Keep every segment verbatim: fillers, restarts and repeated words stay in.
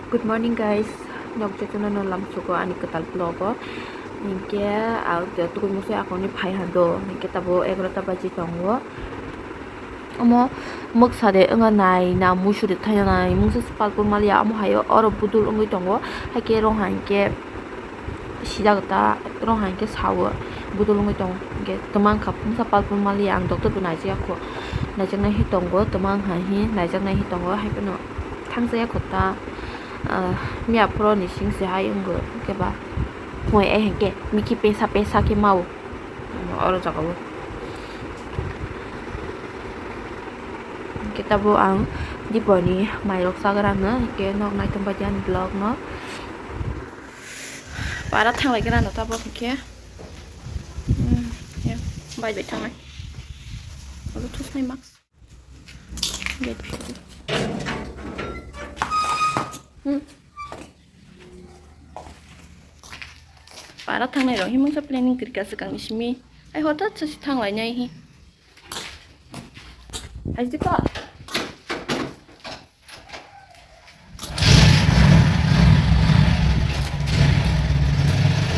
Good morning guys, nok jotono no lamsugo ani kwtal vlog o. Hinkhe ang twi musui akhorni phai hando, hinkhe tabo egarota baji tongo. Omo mwksa de wngya nai na muisu de thaya nai mungsa se palpur maliya, omo hai oro budul wngwi tongo. Haikhe rong hai khe sijak ta, rong hai khe sao budul wngwi tongo. Hinkhe twmang kha mungsa palpur maliya, ang doctor bo naijak kho, naijaknai hi tongo, twmang hai hi naijaknai hi tongo, hai phano thangjakya kho ta. Ah, miya phoro ni sing se hai wngwi khe ba. Hoi, eh, hinkhe miki pesa pesa khe mao. Oro jaga o. Hinkhe tabo ang dipor ni mairok chagra no, hinkhe nok naitom bai di ani vlog no. Para thanglai gra no tabo hinkhe. Hmm, ya, bai bai thanglai. Oro thusnai mask. Hmm. Para thangnai rok himung sa planning kwrwi ka swkang ni simi. Ai hothat sa si thanglai nai hi. Hai di ko.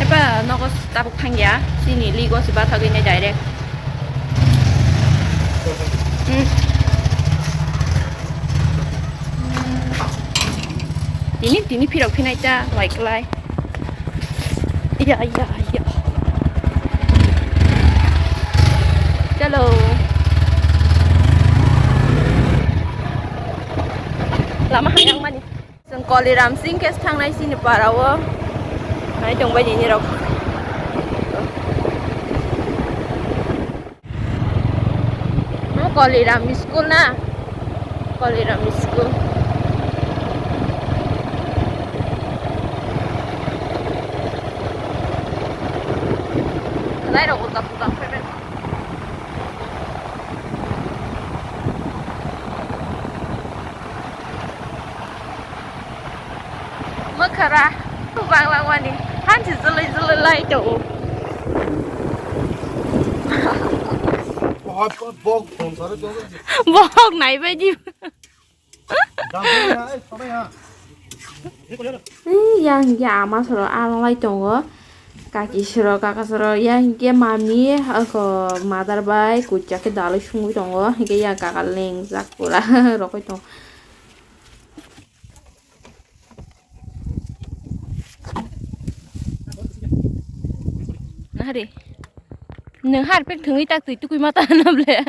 Epa nogo tabuk thangya, chini ligo se bathagwi nai direct. Hmm. Tini, tini phirok phinai ta, waiklai. Iya, iya, iya. Chalo. Lama hayang mani. Chwng Koliram sing khe thangnai chini para o. Nai tong bai nini rok. Mo Koliram school na. Koliram school. Lai rok ulta pulta phai bai. Mwkhara banglang mani hansi jwlwi jwlwi lai tongo. Bok nai bai di. Yang hinkhe ama soro alonglai tongo. Kaki soro kaka soro yang hinkhe mami ako mother bai kuchia khe dalwi sungwi tongo. Hinkhe yang kaka lengjak pura rokoi tongo. Nahari. Nung harpik thungwi tak twi tukui mata na ble.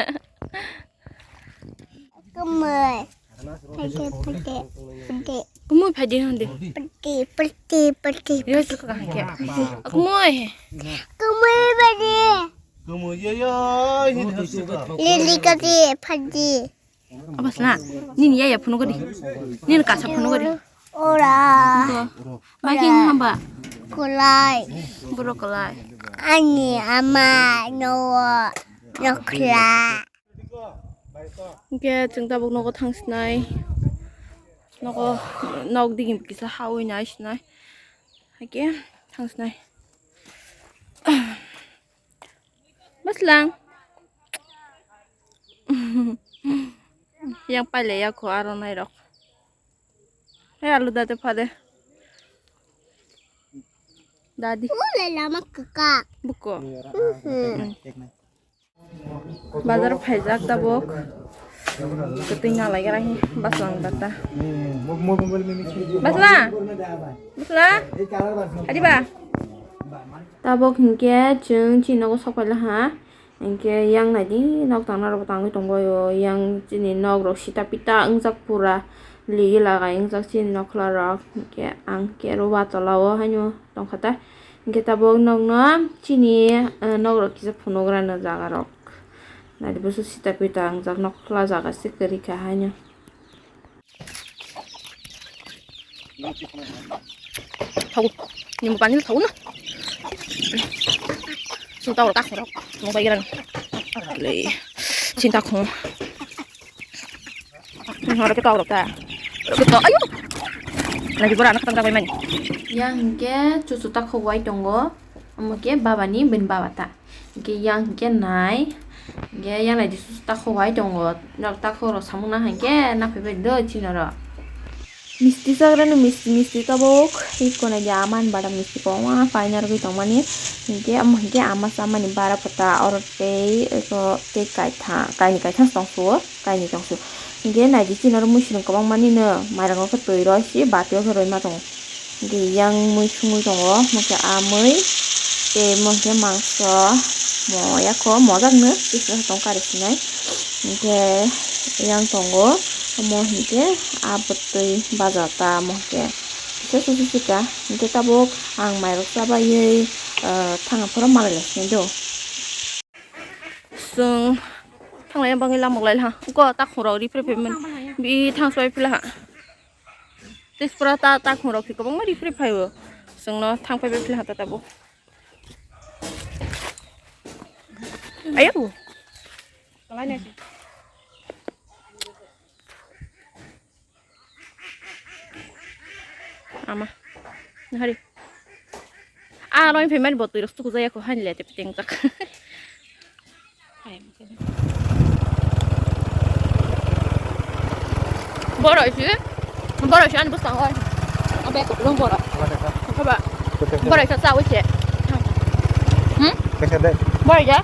Kumui. Phaidi, phaidi, phaidi. Kumui phaidi hande. Phaidi, phaidi, phaidi. Yo, suka kahake. Kumui. Kumui phaidi. Kumui, yo, yo, hi, hi, suka. Lili kati, phaidi. Abas na, nini yaya phunuk di. Nini kasa phunuk di. Ora. Ko. Making hamba. Kulai. Bro kulai. Ani ama no nokla. Hingke chwng tabuk nogo thangsinai. Nogo nok digi kisa hawi nai sinai. Hake thangsinai. Maslang. Yang paile ya ko aro nai rok. He alu dade phade. Dadi. Ule lama kaka. Buko. Bazar phaijak tabuk. Ketui nalai gara hi baslang data. Basla. Basla. Adiba. Tabuk hinkhe chwng chini nogo sok paila ha. Hinkhe yang naidi nok tangna rok tangwi tongbaio, yang chini nok rok sita pita wngjak pura ligi lagai wngjak chini nokla rok. Hinkhe ang khe ro watolao haino tongkha ta. Hinkhe tabuk nokno chini, eh, nok rok kisa phunugrano jaga rok. Naidi busu sita pita wngjak nokla jaga se kwrwi kha haino. Thago. Ni mo pani thago na. Sinta ora ka khorok. Mo bai gran. Le. Sinta khong. Ora ke ta ora ta. Ora ke ta. Ayo. Lagi bora anak tangka bai mani. Yang ke cucu tak khowai tongo. Omo khe baba ni bini baba ta. Hingke yang hingke nai. Hingke yang nai jisu takhuk hai tongo. Nok takhuk rok samung nang hai khe naphai bai do chini oro. Misti chagrani misti, misti tabuk iko naidi ama ni bara misti kwbangma paina rwgwi tongmani. Hinkhe amo hinkhe ama chamani bara pata oro tei eko tei kaitha, kainwi kaitha tongsuo, kainwi tongsuo. Hinkhe naidi chini oro mui swrwng kwbangma nini mairang o khe twi rw si bati o khe rwima tongo. Hinkhe yang mui sungwi tongo, hinkhe ah mui tei mo hinkhe mangso mo yakho mojak no kisa tong kari sinai. Hinkhe yang tongo, omo hinkhe ah bwtwi baja ta omo hinkhe kisa kisa sika. Hinkhe tabuk ang mairok chabaiwi, ah, thangna phoro malai lai sinai do. Chwng thanglai bagwi lamuk lai ha. Uko takhungrok ripre phaimani. Bi thang chwbai phila ha. Tei pura ta, takhungrok khe kwbangma ripre phaio. Chwngno thang phaibai phila ha ta tabuk. Ayo. Ama. Hari. Ah, roi phaimani bo twi rok suku jaya ko han le te piteng jak. Borok si, borok si ani bwskango. Abe kuplung borok. Haba. Borok sa sa uche. Hmm? Borok ya?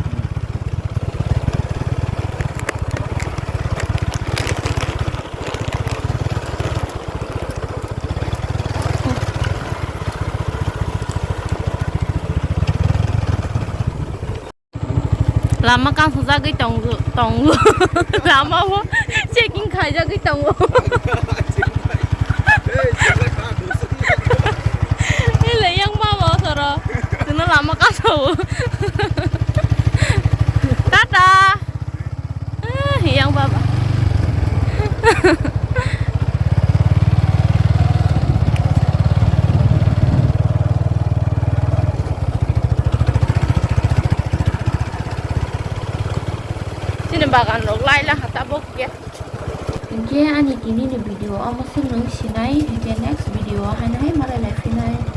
Lama kansajagwi tongo, tongo. Lama o checking khaijagwi tongo. Ele yang mama soro. Tino lama kasao. Tata. Ah, yang baba. Chini bagan rok laila ha tabuk ya. Hinkhe ani tini ni video omo se nwng sinai, hinkhe next video o haino hai malai lai phinai.